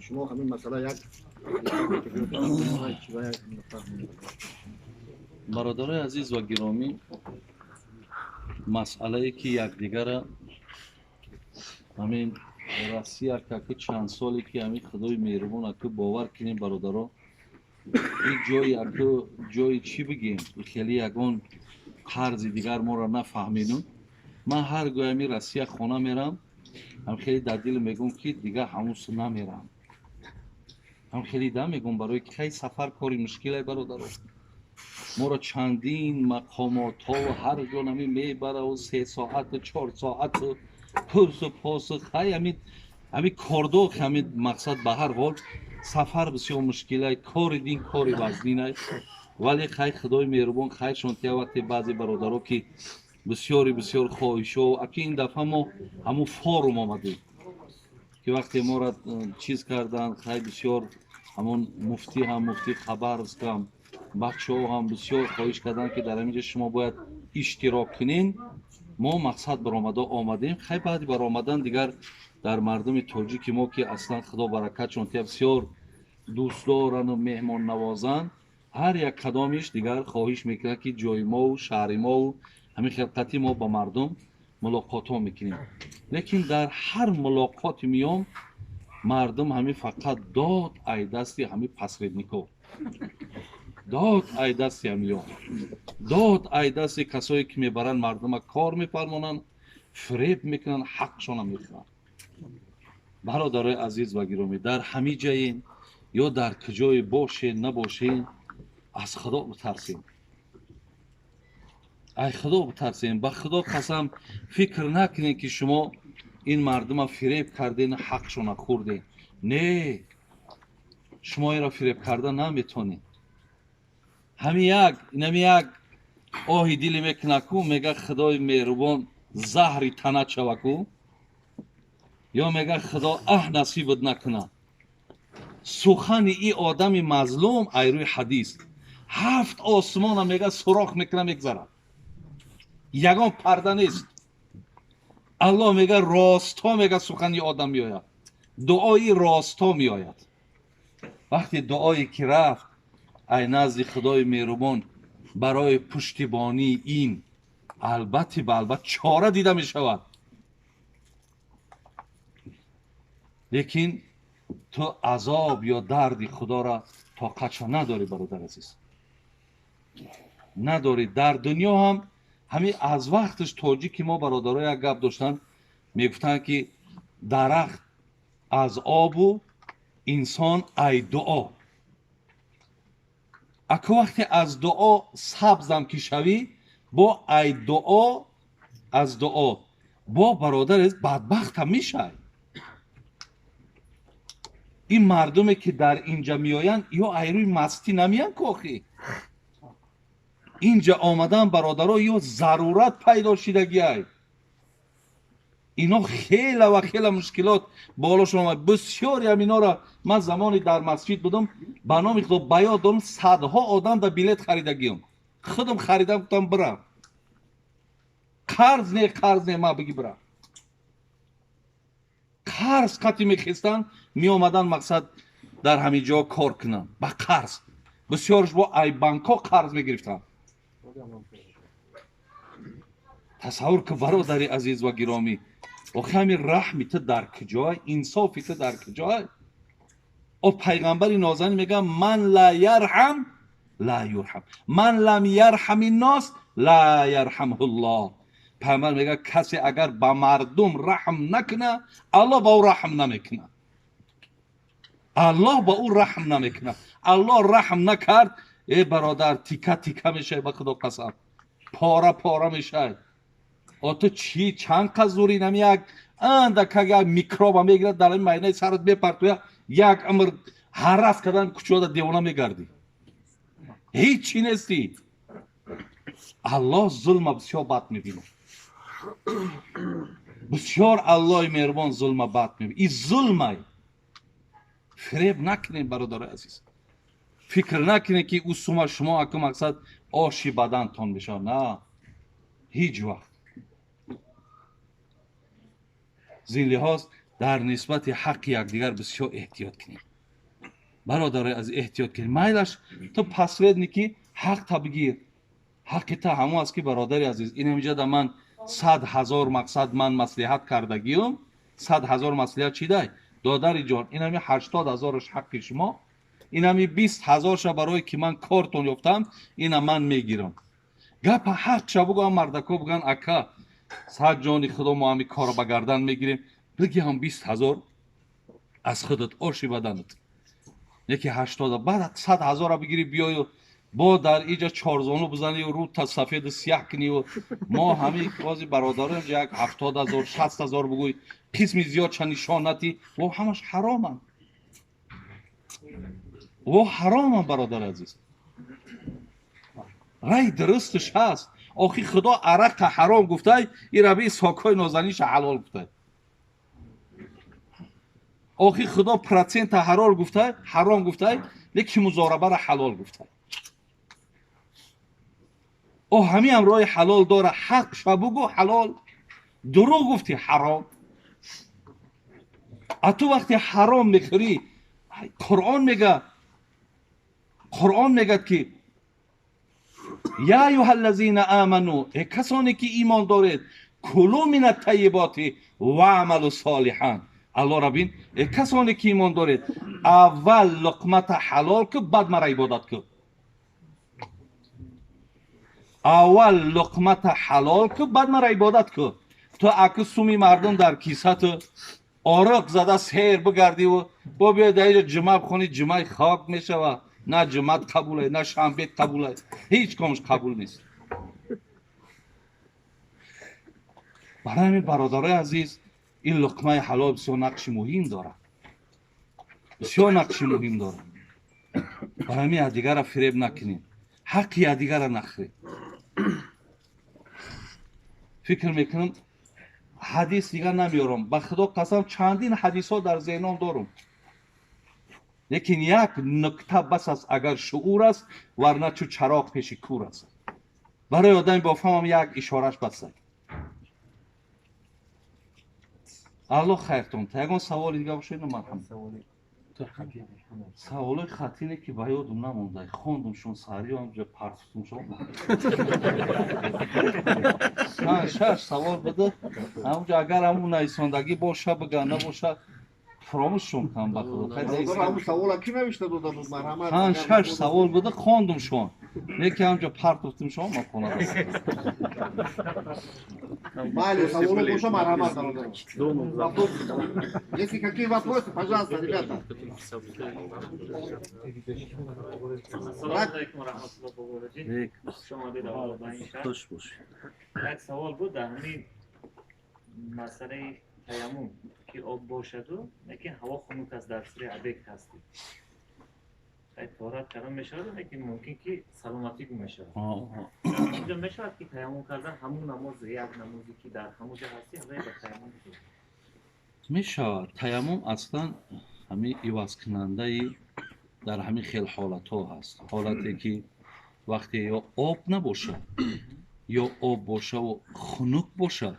Шумо ҳамин масъала як бародарои азиз ва гиромӣ, масъалае ки якдигара ҳамин Россия каки чанд соле ки ҳамин худои меҳрубон аку бовар кунем бародаро, ин ҷои аку ҷои чӣ бигем, хеле ягон қарзи дигар моро нафаҳмедум. Ман ҳар гоҳ ҳамин Россия хона мерам, ҳам хеле дар дил мегӯм ки дигар ҳамун су намерам. Ҳам хеле да мегӯм, барои ки хай сафар кори мушкилай бародаро. Моро чандин мақомотҳо ҳар ҷо нами мебараву 3 соату 4 соату пурсу посу хай ҳамин кордор ҳамин мақсад. Ба ҳар ҳол сафар бисёр мушкилай, кори дин кори вазнинай, вале хай худои меҳрубон хайршон тия. Вақте баъзе бародаро ки бисёри бисёр хоҳишҳо, аки ин дафъа мо ҳамун форум омадем ки вақте моро чиз карданд, хай бисёр ҳамон муфтӣ ҳам, муфти Хабаровск ҳам, бачаҳо ҳам бисёр хоҳиш карданд ки дар ҳамин ҷо шумо бояд иштирок кунед. Мо мақсад баромада омадем. Хай баъди баромадан дигар дар мардуми тоҷики мо ки аслан худо баракатшон тия бисёр дӯстдорану меҳмоннавозанд, ҳар як кадомиш дигар хоҳиш мекунад ки ҷои мову шаҳри мову ҳамин хелқати мо ба мардум мулоқотҳо мекунем. Лекин дар ҳар мулоқоти миём мардум ҳамин фақат дод ай дасти ҳамин посреднико, дод ай дасти ҳамиё, дод ай дасти касое ки мебаранд мардума кор мефармонанд, фиреб мекунанд, ҳақшона мехӯранд. Бародарои азиз ва гиромӣ, дар ҳамин ҷаен ё дар куҷое бошед набошед, аз худо битарсем, ай худо битарсем. Ба худо қасам, фикр накунед ки шумо ин мардума фиреб карден, ҳақшона хӯрден. Не, шумо инро фиреб карда наметонед. Ҳамин як инами як оҳи диле мекунаку, мега худои меҳрубон заҳри тана чаваку, ё мега худо аҳ насибат накуна. Сухани и одами мазлум ай рӯи ҳадис 7 осмона мега сурох мекуна, мегзарад, ягон парда нест. Аллоҳ мега ростҳо мега сухани одам меояд, дуои ростҳо меояд. Вақте дуое ки рафт ай назди худои меҳрубон барои пуштибонии ин, албатта ба албат чора дида мешавад. Лекин ту азоб ё дарди худоро тоқатшо надорӣ, бародар азиз, надорӣ. Дар дунё ҳам ҳамин аз вақташ тоҷики мо бародаро як гап доштанд, мегуфтанд ки дарахт аз обу инсон ай дуо. Аку вақте аз дуо сабзам ки шавӣ, бо ай дуо, аз дуо бо бародар бадбахтам мешавӣ. Ин мардуме ки дар инҷа меоянд, ё ай рӯи мастӣ намеянд кохӣ. Инҷа омадан бародаро ё зарурат пайдо шидагиай. Ино хела ва хела мушкилот болошон омад. Бисёре ҳам инора ман замоне дар масҷид будам, ба номи худо ба ёд дорам, садҳо одам да билет харидагиам. Худам харидам, гуфтам бирам. Қарз не, қарз не, ман биги бирам. Қарз қати мехестанд, меомаданд мақсад дар ҳамин ҷо кор кунанд ба қарз. Бисёрш бо ай банкҳо қарз мегирифтанд. Тасаввур ки бародари азиз ва гиромӣ, охи ҳамин раҳми ту дар куҷой, инсофи ту дар куҷой? О пайғамбари нозанин мегӯяд ман ла ярҳам ла юрҳам, ман лам ярҳами нос ла ярҳамҳуллоҳ. Пайғамбар мегӯяд касе агар ба мардум раҳм накунад, Аллоҳ ба ӯ раҳм намекунад. Аллоҳ ба ӯ раҳм намекунад. Аллоҳ раҳм накард, э бародар, тика тика мешавӣ, ба худо қасам, пора пора мешавӣ. О ту чӣ чанд қаз зури нами як андака як микроба мегирад, дар ин майнаи сарат мепартоя, як умр ҳаррас кардан кӯчода девона мегардӣ, ҳеҷ чӣ нестӣ. Аллоҳ зулма бисёр бад мебинад. Бисёр Аллоҳи меҳрубон зулма бад мебинад. И зулмай. Фиреб накунем бародарои азиз. Фикр накунед ки ӯ сума шумо аку мақсад оши бадантон мешавад. На, ҳеҷ вақт. Зин лиҳоз Дар нисбати ҳаққи якдигар бисёр эҳтиёт кунем. Бародарои аз эҳтиёт кунем. Майлаш ту посредники ҳақ та бигир. Ҳаққи та ҳамо аст ки бародари азиз, инамиҷа да ман 100 000 мақсад ман маслиҳат кардагиюм, 100 000 маслиҳат чӣ дай? Додари ҷон, инами 80 000-ш ҳаққи шумо, инами 20 000-ша барое ки ман кортон ёфтам, ина ман мегирам. Гапа ҳақша бугӯам, мардако буган ака, сад ҷони худо мо ҳами корро ба гардан мегирем, биги ҳам 20 000 аз худат оши баданат. Яки 80 баъд 100 000-ра бигирӣ биёю бо дар иҷа чорзону бизанию рӯ та сафеду сияҳ кунию мо ҳами бози бародароем як 70 000 60 000 бугӯй, қисми зиёдша нишон натӣ, во ҳамаш ҳароманд. Во ҳароманд, бародари азиз. Рай дурусташ ҳаст. Охи худо арақа ҳаром гуфтай, и раби сокҳои нозаниша ҳалол гуфтай. Охи худо процента ҳарол гуфтай, ҳаром гуфтай, лекин музорабара ҳалол гуфтай. О ҳамиам роҳи ҳалол дора, ҳақ ша бугӯ ҳалол, дурӯғ гуфти ҳаром. А ту вақте ҳаром мехӯрӣ, Қуръон мегӯяд ки я аюҳаллазина аману, э касоне ки имон доред, кулу мина тайиботи ваъмалу солиҳан. Аллоҳ бин, э касоне ки имон доред, аввал луқмата ҳалол ку, баъд мара ибодат ку. Аввал луқмата ҳалол ку, баъд мара ибодат ку. Ту аку суми мардум дар кисату ороқ зада сер бигардиву бо биёй дар иҷа ҷума бихонӣ, ҷумаи хок мешава. На ҷумат қабулай, на шанбет қабулай, ҳеҷ комаш қабул нест. Барои ҳамин бародарои азиз, ин луқмаи ҳалол бисёр нақши муҳим дорад, бисёр нақши муҳим дорад. Барои ҳамин якдигарра фиреб накунем, ҳаққи якдигарра нахӯрем. Фикр мекунам ҳадис дигар намеёрам, ба худо қасам чандин ҳадисҳо дар зеҳном дорам, лекин як нукта бас аст, агар шуур аст, варна чу чароғ пеши кур аст. Барои одами бофаҳмам як ишораш бас аст. Аллоҳ хайртон. Та ягон саволи дигар бошед? Марҳам. Саволои хатине ки ба ёдум намонда, хондумшон саҳриё ҳамҷа партуфтумшон. Шаш савол буда, ҳамҷа агар ҳамун нависондагӣ боша бига, набоша фаромӯшшон кам ба худо. Шаш савол буда, хондумшон, неки ҳамҷа партуфтумшон ма хона. Майли, саволу боша, марҳамат, бародар. Если какие вопросы, пожалуйста, ребята. Ассалому алайкум ва раҳматуллоҳи ва баракатуҳ. Хуш омадед аввал ба ин шаҳр. Як савол буд дар ҳамин масъалаи таяммум, ки об бошаду лекин ҳаво хунук аст, дар сири объект ҳастӣ. Таҳорат кардан мешавад, лекин мумкин ки саломатӣ гум мешавад. Инҷо мешавад ки таяммум кардан ҳамун намоз, як намозе ки дар ҳамун ҷо ҳастӣ, ҳамаи ба таяммум мешавад. Таяммум аслан ҳамин ивазкунандаи дар ҳамин хел ҳолатҳо ҳаст. Ҳолате ки вақте ё об набошад, ё об бошаву хунук бошад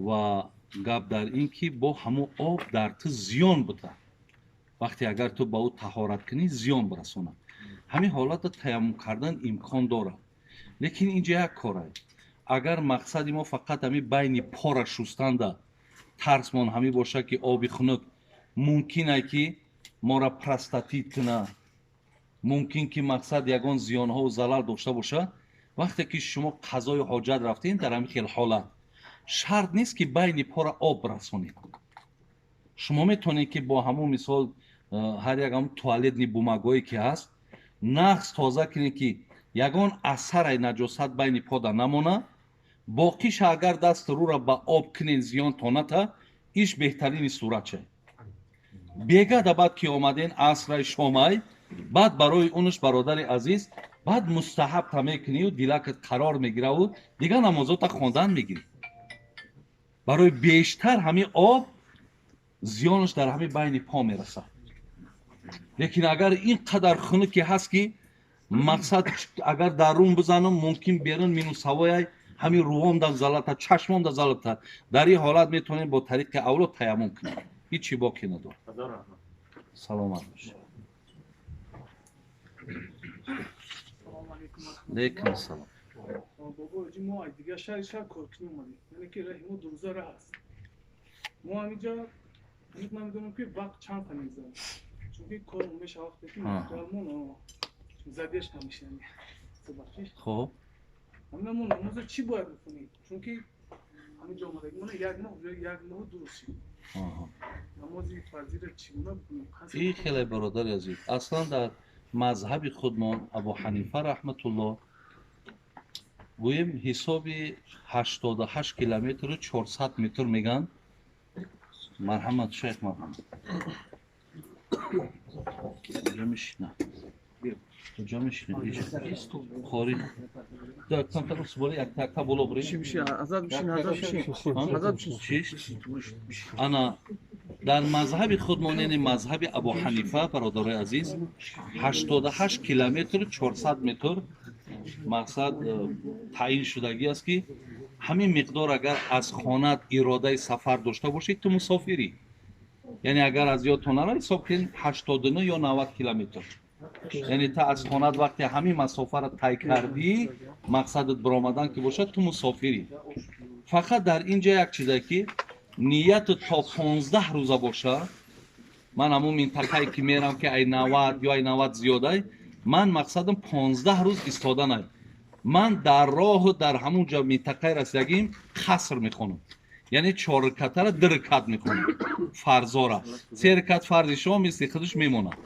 ва гап дар ин ки бо ҳамун об дар ту зиён буда. Вақте агар ту ба ӯ таҳорат кунӣ, зиён бирасонад. Ҳамин ҳолатро таяммум кардан имкон дорад. Лекин инҷа як корае. Агар мақсади мо фақат ҳамин байни пора шустанда тарсмон ҳамин бошад ки оби хунук мумкин ай ки моро простатит кунад, мумкин ки мақсад ягон зиёнҳову залал дошта бошад, вақте ки шумо қазои ҳоҷат рафтем дар ҳамин хел ҳолат шарт нест ки байни пора об расонед. Шумо метавонед ки бо ҳамун мисол ҳар як ҳамун туалетни бумагое ки ҳаст нағз тоза кунед ки ягон асараи наҷосат байни пода намона, боқиша агар даст рӯра ба об кунед зиён тоната, иш беҳтарини суратча. Бегада баъд ки омаден асрай шомай, баъд барои унаш бародари азиз баъд мустаҳаб та мекунию дилакат қарор мегираву дигар намозота хондан мегирӣ. Барои бештар ҳамин об зиёнаш дар ҳамин байни по мерасад. Лекин агар ин қадар хунуке ҳаст ки мақсад агар дар рум бизанам мумкин берун минус ҳавояй, ҳамин рувомда залата, чашмонда залата. Дар ин ҳолат метавонем бо тариқи авло таяммум кунем, ҳичи боке надорад. Саломат бошед. Алейкум ассалом. Бобо, мо аз дигар шаҳри шаҳр коркунӣ омадем, яъне ки раҳи мо дурӯза раҳ аст. Мо ҳаминҷа дақиқ намедонем, ки вақт чанд та мегзарад, чунки кор меша вақте ки материалмон задержка мешавад. Хоб, ҳамина мо намоза чӣ бояд бихонем? Чунки ҳаминҷа омадагӣ мона як моҳ, як моҳу 2 рӯз шид. Намози фарзиро чӣ гуна бихонем? И хеле, бародари азиз, аслан дар мазҳаби худмон Абу Ҳанифа раҳматуллоҳ гӯем, ҳисоби 88 километру 400 метр меган. Марҳамат, шайх, марҳамат. Куҷо мешина? Куҷо мешина? Хори. Камтар суболи якта боло бирем. Ана дар мазҳаби худмон, яъне мазҳаби Абу Ҳанифа, бародарои азиз, 88 километру 400 метр мақсад таъин шудагӣ аст, ки ҳамин миқдор агар аз хонат иродаи сафар дошта бошед, ту мусофирӣ. Яъне агар аз ёдтон нара, ҳисоб кунед, 89 ё 90 километр. Яъне та аз хонат вақте ҳамин масофаро тай кардӣ, мақсадат баромадан ки бошад, ту мусофирӣ. Фақат дар ин ҷа як чизе, ки нияту то 15 рӯза боша, ман ҳамун минтақае ки мерам, ки ай 90 ё ай 90 зиёдай, ман мақсадам 15 рӯз истоданай. Ман дар роҳу дар ҳамун ҷо минтақаи расидагим қаср мехонам, яъне 4 ракатара 2 ракат мехонам фарзора, 3 ракат фарзи шумо мисли худаш мемонад.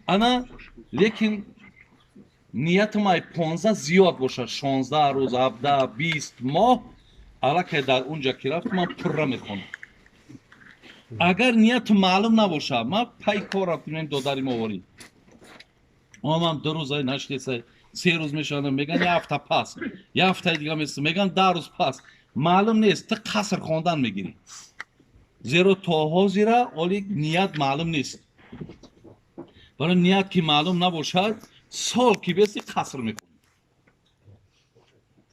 Ана лекин ниятам ай 15 зиёд бошад, 16 рӯз, 17, 20 моҳ, аллакай дар он ҷа ки рафт, ман пурра мехонам. Агар нияту маълум набошад, ман пай кор рафтим, додари моворӣ омам, 2 рӯзай наштесай, 3 рӯз мешаванд, меган як ҳафта пас, як ҳафтаи дига мест, меган 10 рӯз пас, маълум нест, ту қаср хондан мегирӣ, зеро то ҳозира оли ният маълум нест. Барои ният ки маълум набошад, сол ки беси, қаср мекунӣ.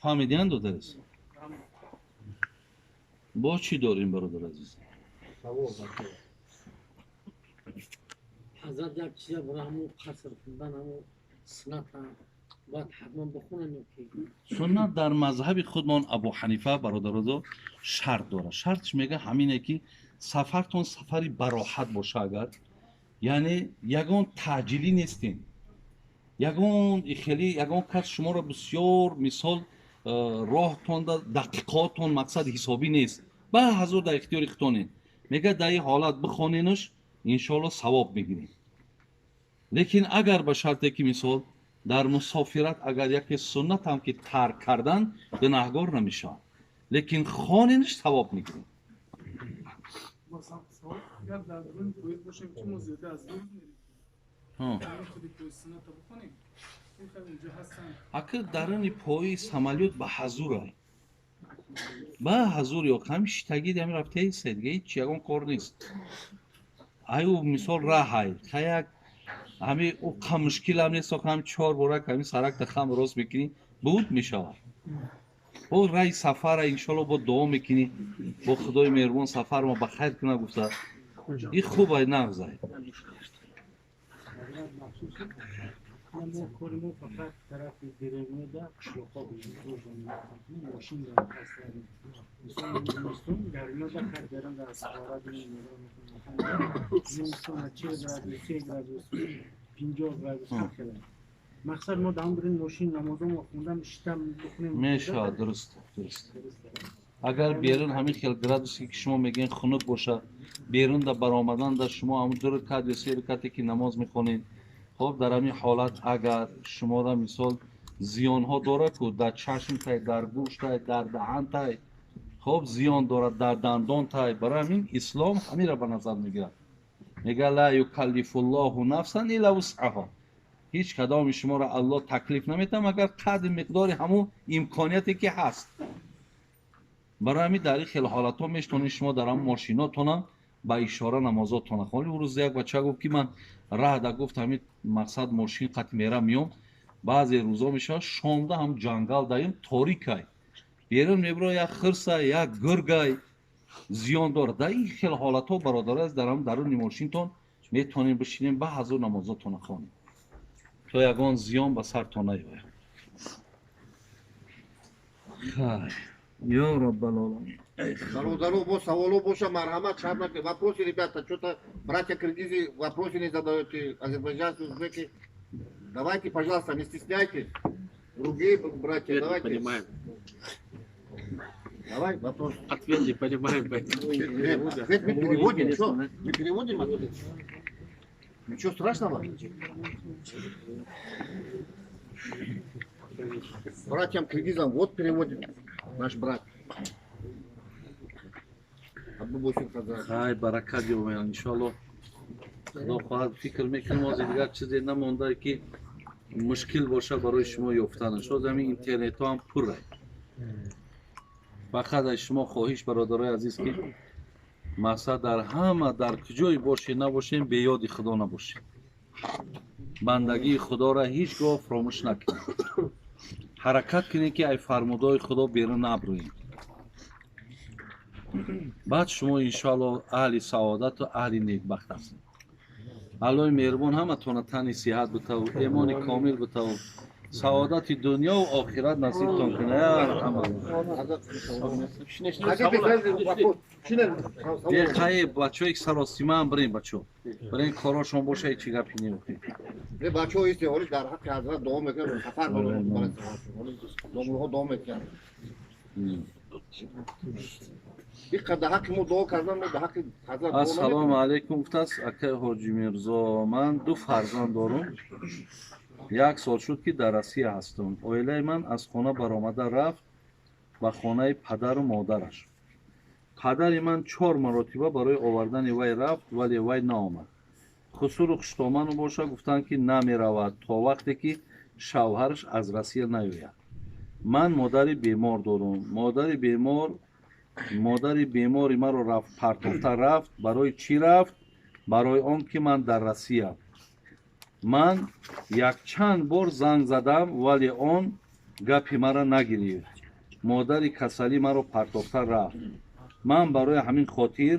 Фаҳмидиан, додарес? Бо чӣ дорем, бародар азиз? Ҳазрат, як чиза барои ҳамун қаср хондан, ҳамун сунната бояд ҳатман бихонем ё ки? Суннат дар мазҳаби худмон Абу Ҳанифа, бародарозо, шарт дорад. Шартш мега ҳамине, ки сафартон сафари бароҳат боша, агар яъне ягон таъҷилӣ нестем, ягон хеле ягон кас шуморо бисёр мисол роҳтонда дақиқаотон мақсад ҳисобӣ нест, ба ҳазур дар ихтиёри худтонед, мега дар ин ҳолат бихоненаш, иншоалло савоб мегирем. Лекин агар ба шарте ки мисол дар мусофират агар яке суннат ҳам ки тарк кардан, гунаҳгор намешавад, лекин хоненаш, савоб мегирем. Агар дар рӯи поезд бошем, ки мо зиёда аз 2 рӯз мерем, худи поезд сунната бихонем? Ака, даруни пои самолёт ба ҳазурай, ба ҳазур ё ҳами шитагӣ ҳами рафтаисе, дига ҳеч ягон кор нест. Аю мисол раҳай хаяк ҳами ӯ қа мушкилам нест, ҳам 4 борак ҳами саракта хам рост мекунӣ, буд мешавад. Бо раи сафара иншоалло бо дуо мекунӣ, бо Худои меҳрубон сафар мо ба хайр куна гуфта. И хубай, нағзай. Мо кори мо фақат тарафи деревнада қишлоқҳо, мошин зимистон гармида хар беран дар саҳора, зимистон 40 градус, 30 градус, 50 градус ҳар хела. Мақсад мо дар он мошин намозомо хондан шита бихонем. Мешавад, дуруст, дуруст. Агар берун ҳамин хел градусе ки шумо мегӯед хунук бошад, берун да баромадан да шумо ҳамун 2 ракат ё 3 ракате ки намоз мехонед, хоб, дар ҳамин ҳолат агар шуморо мисол зиёнҳо дорад ку дар чашмтай, дар гӯштай, дар даҳантай, хоб, зиён дорад дар дандонтай, барои ҳамин ислом ҳаминро ба назар мегирад. Мега: ла юкаллифуллоҳу нафсан илла вусъаҳо. Ҳеҷ кадоми шуморо Аллоҳ таклиф наметавад, магар қадри миқдори ҳамун имконияте ки ҳаст. Барои ҳамин дар ин хел ҳолатҳо метавонед шумо дар ҳамун мошинотонам ба ишора намозотона хонед. Рӯз як бача гуфт, ки ман раҳда гуфт, ҳамин мақсад мошин қати мера миём, баъзе рӯзо мешавад, шомда ҳам ҷангал даем, торикай. Берун мебро як хирса, як гургай зиён дорад. Дар ин хел ҳолатҳо, бародари аз, дар даруни мошинтон метавонем бишинем, ба ҳазур намозотонро хонем, то ягон зиён ба сартон наёяд. Хай, ё Раббалоламин. Бародаро, бо саволо боша, марҳамат, шарм накунед. Вопросы, ребята, что-то братья киргизы вопросы не задаете, азербайджанцы, узбеки. Давайте, пожалуйста, не стесняйтесь. Другие братья, Ответ не давайте. Понимаем. Давай, вопрос. Ответ не понимаем, поэтому. Нет, ответ мы переводим, что? Мы переводим ответ. Ничего страшного. Братьям киргизам вот переводит наш брат. Абдубосир Хазрат. Хай, баракат ёбед, иншоалло. Худо хоҳад, фикр мекунем, ҳозир дигар чизе намонда, ки мушкил боша барои шумо ёфтанаш. Ҳозир ҳамин интернетҳо ҳам пурра. Фақат аз шумо хоҳиш, бародарои азиз, ки мақсад дар ҳама, дар куҷое бошед набошем, беёди Худо набошед. Бандагии Худоро ҳеҷ гоҳ фаромӯш накунед. Ҳаракат кунед, ки ай фармудои Худо берун набрӯем. Баъд шумо иншоалло аҳли саодату аҳли некбахт ҳастед. Аллоҳи меҳрубон ҳаматона тани сиҳат бутаву эмони комил бутаву саодати дунёву охират насибтон кунад. Я арҳамар. Хотите сразу вопрос? Чине, Хай, бачаҳое ки саросимаам, бирем, бачаҳо, бирем, корошон боша, ҳечи гапи неохӣ. Не, бачаҳо исте, ҳоли дар ҳаққи ҳазрат дуо мекунанд, сафар доранд, домулҳо дуо мекунанд. Иққадар дар ҳаққи мо дуо кардан, мо дар ҳаққи ҳазрат дуо Ассалому намекунем. алайкум, гуфтааст акаи Ҳоҷи Мирзо. Ман ду фарзанд дорум. Як сол шуд, ки дар Россия ҳастам. Оилаи ман аз хона баромада рафт ба хонаи падару модараш. Падари ман чор маротиба барои овардани вай рафт, вале вай наомад. Хусуру хуштоману боша гуфтанд, ки намеравад, то вақте ки шавҳараш аз Россия наёяд. Ман модари бемор дорум. Модари бемори маро рафт, партофта рафт. Барои чӣ рафт? Барои он ки ман дар Россия. Ман якчанд бор занг задам, вале он гапи маро нагирифт. Модари касалӣ маро партофта рафт. Ман барои ҳамин хотир,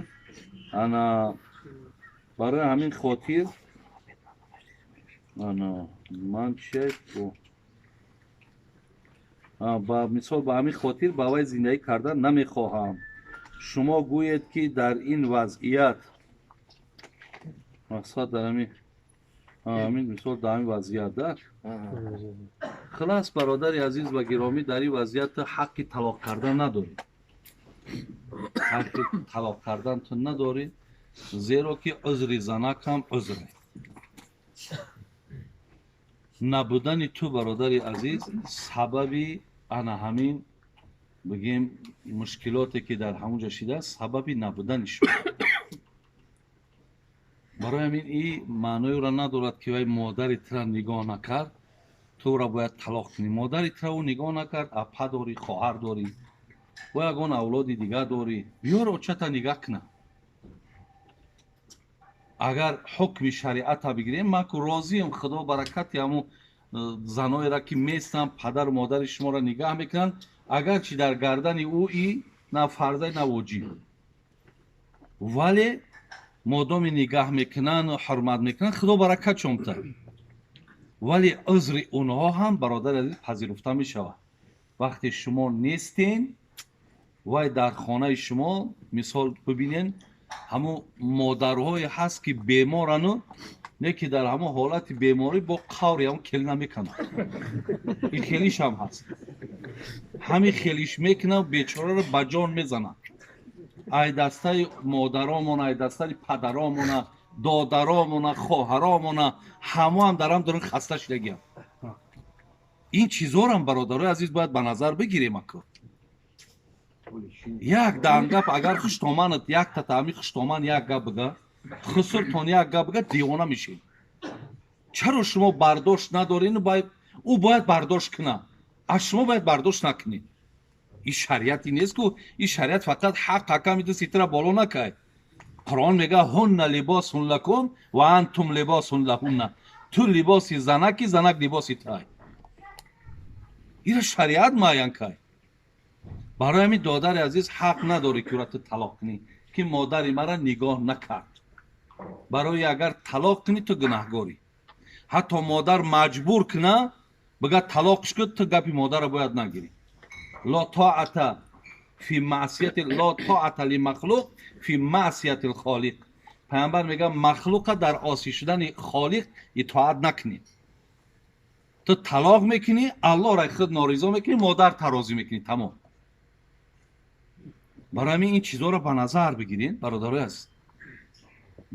ана, барои ҳамин хотир, ана, ман че, ба мисол, ба ҳамин хотир ба вай зиндагӣ кардан намехоҳам. Шумо гӯед, ки дар ин вазъият, мақсад, дар ҳамин мисол, дар ҳамин вазъият да. Хулас, бародари азиз ва гиромӣ, дар ин вазъият ту ҳаққи талоқ кардан надорӣ. Ҳаққи талоқ кардан ту надорӣ, зеро ки узри занак ҳам узре. Набудани ту, бародари азиз, сабаби ана ҳамин, бигем, мушкилоте, ки дар ҳамон ҷо шидааст, сабаби набудани шумо. Барои ҳамин и маъноеро надорад, ки вай модари тура нигоҳ накард, тура бояд талоқ кунӣ. Модари тура ӯ нигоҳ накард, апа дорӣ, хоҳар дорӣ, бо ягон авлоди дигар дорӣ, биёр, очата нигаҳ куна. Агар ҳукми шариата бигирем, ман ку розием, Худо баракати ҳамун заноеро, ки местанд, падару модари шуморо нигаҳ мекунанд, агарчи дар гардани ӯ и на фарзай, на воҷиб, вале модоми нигаҳ мекунанд, ҳурмат мекунанд, Худо баракат чомта. Вале узри онҳо ҳам, бародари азиз, пазируфта мешавад. Вақте шумо нестен, вай дар хонаи шумо, мисол, бибинен, ҳамун модарҳое ҳаст, ки беморану не ки дар ҳамон ҳолати беморӣ бо қаври ҳамон келина мекунад. Ин хелишам ҳаст, ҳамин хелиш мекунад, бечораро ба ҷон мезанад. Ай дастаи модаромона, ай дастаи падаромона, додаромона, хоҳаромона, ҳамоам дарам доран хаста шудагиам. Ин чизорам, бародарои азиз, бояд ба назар бигирем. Аку як дангап, агар хуштоманат якта таами хуштоман як гап бига, хусуртон як гап бига, девона мешед. Чаро шумо бардошт надорен? Ӯ бояд бардошт кунад, аз шумо бояд бардошт накунед. Ин шариати нест ку, ин шариат фақат ҳақ ҳаками ду ситра боло накай. Қуръон мега: ҳунна либосун лакум ва антум либосун лаҳунна. Ту либоси занаки, занак либоси тай. Ира шариат муайян кай. Барои ҳамин додари азиз ҳақ надорӣ ки ӯра ту талоқ кунӣ, ки модари мара нигоҳ накард. Барои агар талоқ кунӣ ту гунаҳгорӣ. Ҳатто модар маҷбур куна бигӯяд талоқш кун, ту гапи модарро бояд нагирӣ. Ло тоата фи маъсияти ло тоата лимахлуқ фи маъсияти лхолиқ. Паямбар мегӯяд махлуқа дар осӣ шудани холиқ итоат накунед. Ту талоқ мекунӣ, Аллоҳро худ норизо мекунӣ, модар тарозӣ мекунӣ, тамом. Барои ҳамин ин чизҳоро ба назар бигиред, бародарои азиз,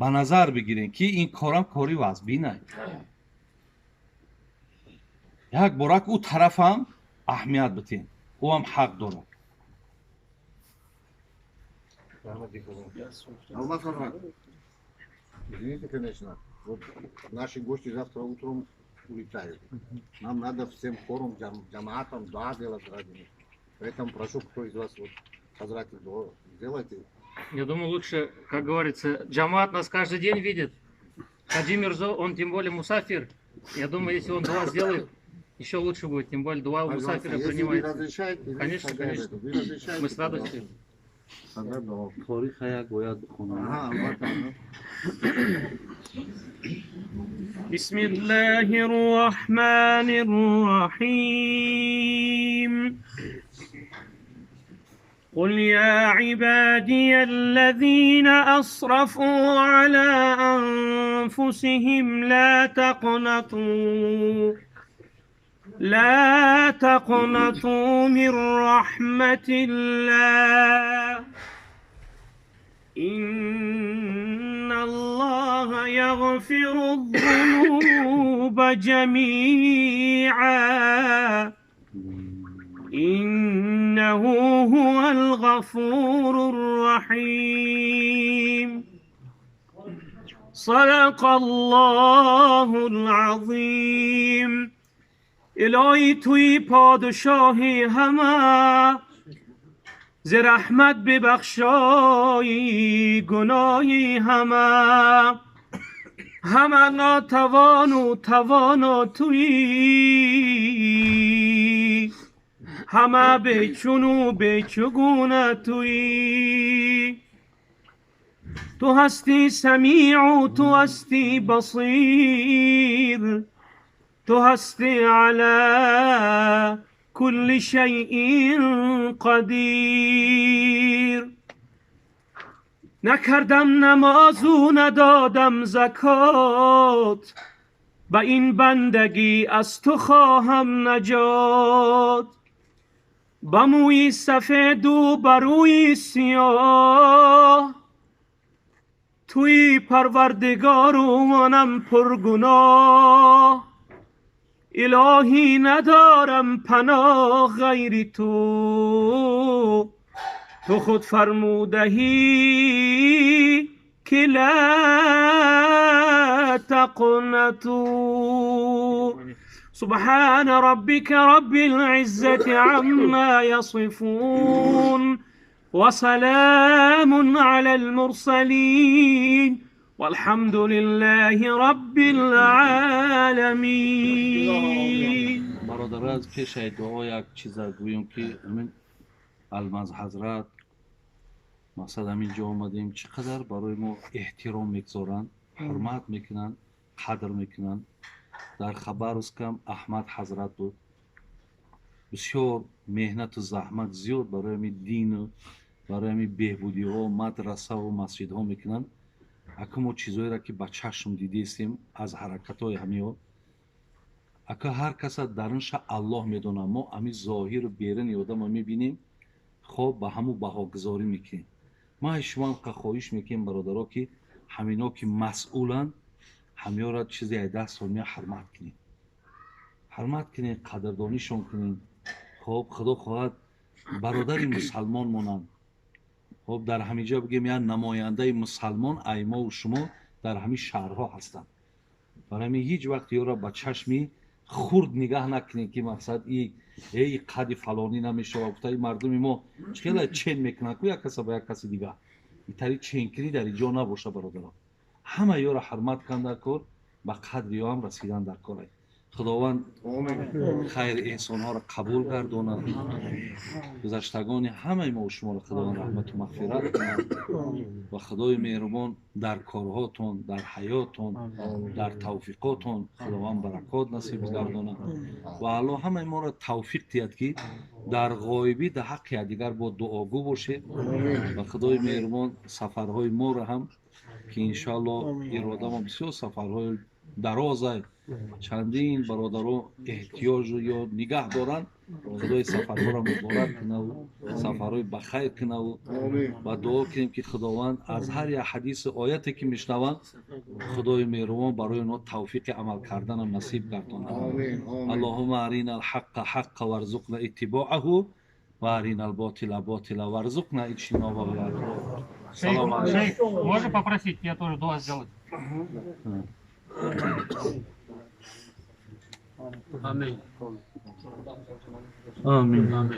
ба назар бигиред, ки ин корам кори вазбинай. Як борак ӯ тарафам аҳамият битен, ӯ ҳам ҳақ дорад. Алмаз Хазрат, извините, конечно, вот наши гости завтра утром улетают. Нам надо всем хором, джамаатом дуа делать ради них. Поэтому прошу, кто из вас вот Хазрати дуа сделайте. Я думаю, лучше, как говорится, джамаат нас каждый день видит. Хаджи Мирзо, он тем более мусафир. Я думаю, если он дуа сделает, еще лучше будет. Тем более дуа у Пожалуйста, мусафира если вы принимается. разрешаете, вы Конечно, Хазрат, конечно. вы разрешаете, Мы с радостью. Хазрат, дуа. Тариха як бояд бихонам. Ага, албатта. بسم الله الرحمن الرحيم. قل يا عبادي الذين أسرفوا على أنفسهم لا تقنطوا من رحمة الله إن الله يغفر الذنوب جميعا إنه هو الغفور الرحيم. صدق الله العظيم. الهی توی پادشاهی همه، ز رحمت ببخشایی گناهی همه، همه ناتوان و توانا تویی، همه بیچون و بیچگونه تویی. تو هستی سمیع و تو هستی بصیر، تو هستی علی كل شيء قدیر. نکردم نماز و ندادم زکات، به این بندگی از تو خواهم نجات. به موی سفید و بروی سیاه، توی پروردگار و منم پرگناه. الهی ندارم پناه غیر تو، تو خود فرمودهی که لا تقنطوا. سبحان ربك رب العزة عما يصفون وسلام على المرسلين والحمد لله رب العالمين. برادر از پیش دعا یک چیز گویم که همین الماز حضرت مقصد همین جا آمدیم چقدر برای ما احترام میگذارند، حرمت میکنند، قدر میکنند. در خبر احمد حضرت بود، بسیار مهنت و زحمت زیاد برای همین دین و برای همین بهبودی ها، مدرسه و مسجد ها میکنند. اکه ما چیزایی را که با چشم دیدیم از حرکت های همین ها، اکه هر کس درونش الله میدونه، ما همین ظاهر و بیرون آدم رو میبینیم، خب به همون بهاگذاری میکنیم. ما از شما هم خواهش میکنیم برادرها که همینا که مسئولن همینا را چیزی از دست می حرمت کنیم، حرمت کنیم، قدردانیشون کنیم. خب خدا خواهد برادر مسلمان مونند. خب در همینجا بگیم یعنی نماینده مسلمان ایما و شما در همین شهرها هستند. برای همین هیچ وقت یارا با چشمی خرد نگاه نکنید که مقصد ای قد فلانی نمیشه و گفتای مردمی ما چخیلی چین میکنن که یک کس با یک کسی دیگه اینطوری چینکری در اینجا نباشه برادران. همه یارا حرمت کن در کار، با قدر یا هم رسیدن در کار. Худованд хайри эҳсонҳоро қабул гардонад. Гузаштагони ҳамаи мо шуморо Худованд раҳмату мағфират кунад ва Худои меҳрубон дар корҳотон, дар ҳаётон, дар тавфиқотон Худованд баракот насиб гардонад ва Аллоҳ ҳамаи моро тавфиқ диҳад, ки дар ғоибӣ дар ҳаққи якдигар бо дуогӯ бошем ва Худои меҳрубон сафарҳои моро ҳам, ки иншоаллоҳ иродамо бисёр сафарҳои дароза, чандин бародаро эҳтиёҷу ё нигаҳ доранд, Худои сафарҳоро муборак кунаву сафарҳои бахайр кунаву ва дуо кунем, ки Худованд аз ҳар як ҳадису ояте, ки мешунаванд, Худои меҳрубон барои онҳо тавфиқи амал карданам насиб гардонад. Аллоҳума арина алҳаққа ҳаққа варзуқна иттибоаҳу ва арина алботила ботила варзуқна иҷтинобаҳу. Салом алейкум. Можно попросить, я тоже дуа сделать? Амин. Амин. Амин.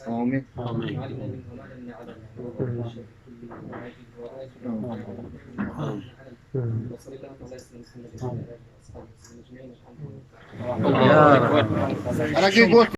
Амин. Амин. Дорогие гости,